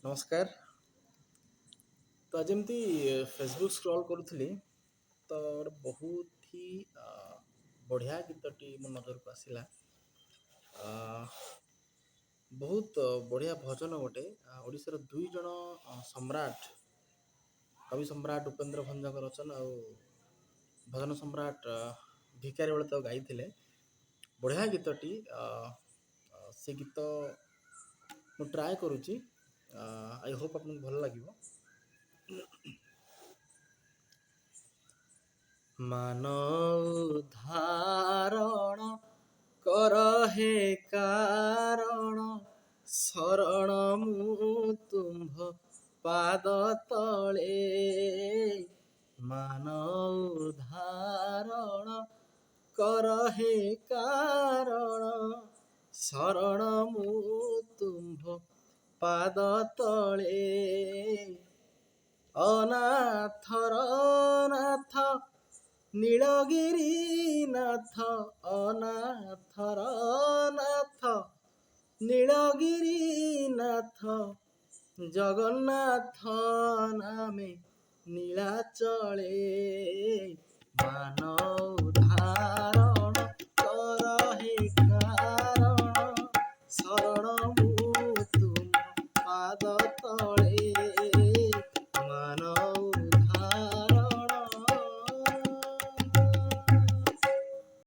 ନମସ୍କାର। ତ ଆଜି ଏମିତି ଫେସବୁକ୍ ସ୍କ୍ରଲ୍ କରୁଥିଲି, ତ ଗୋଟେ ବହୁତ ହି ବଢ଼ିଆ ଗୀତଟି ମୋ ନଜରକୁ ଆସିଲା। ଆ, ବହୁତ ବଢ଼ିଆ ଭଜନ ଗୋଟେ। ଓଡ଼ିଶାର ଦୁଇ ଜଣ ସମ୍ରାଟ, କବି ସମ୍ରାଟ ଉପେନ୍ଦ୍ର ଭଞ୍ଜଙ୍କ ରଚନା ଆଉ ଭଜନ ସମ୍ରାଟ ଭିକାରୀ ବଳ ତାକୁ ଗାଇଥିଲେ। ବଢ଼ିଆ ଗୀତଟି। ସେ ଗୀତ ମୁଁ ଟ୍ରାଏ କରୁଛି। I Hope ଆପଣଙ୍କୁ ଭଲ ଲାଗିବ। ମାନ ଉଦ୍ଧାରଣ କର ହେ କାରଣ, ଶରଣ ମୁଁ ତୁମ୍ଭ ପାଦ ତଳେ। ମାନ ଉଦ୍ଧାରଣ କର ହେ କାରଣ, ଶରଣ ମୁଁ ତୁମ୍ଭ ପାଦ ତଳେ। ଅନାଥର ନାଥ ନୀଳଗିରି ନାଥ, ଅନାଥର ନାଥ ନୀଳଗିରି ନାଥ, ଜଗନ୍ନାଥ ନାମେ ନୀଳାଚଳେ। ମାନ ଉଦ୍ଧାରଣ